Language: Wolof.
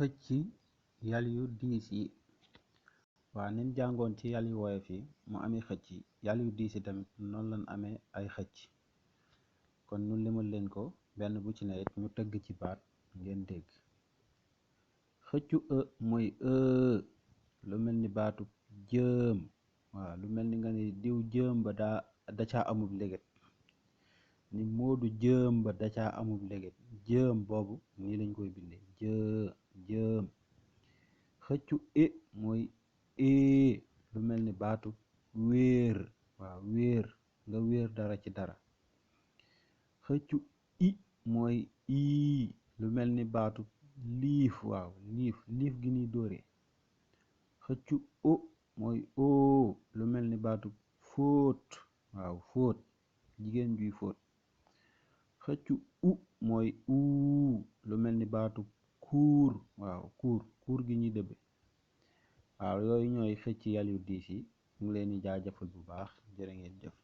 xëcc yal yu diis yi. waaw nin jàngoon ci yal yu woyof yi mu amee xëcc, yal yu diis yi tamit noonu lañ amee ay xëcc. kon nu limal leen ko benn bu ci ne it ñu tëgg ci baat ngeen dégg. xëccu mooy lu mel ni baatu jëm. waaw lu mel ni nga ni diw jëm ba da caa amul léget, ni moodu jëm ba da caa amul léget. jëm boobu nii lañ koy bindee jëm. xëccu mooy lu mel ni baatu wéer. waaw wéer, nga wéer dara ci dara. xëccu mooy lu mel ni baatu liif. waaw liif gi ñuy dóoree. xëccu mooy lu mel ni baatu fóot. waaw fóot, jigéen juy fóot. xëccu mooy lu mel ni baatu kuur. waaw kuur gi ñuy dëbbe. waaw yooyu ñooy xëcc yal yu diis yi. ñu ngi leen di jaajëfal bu baax, jërë ngeen jëf.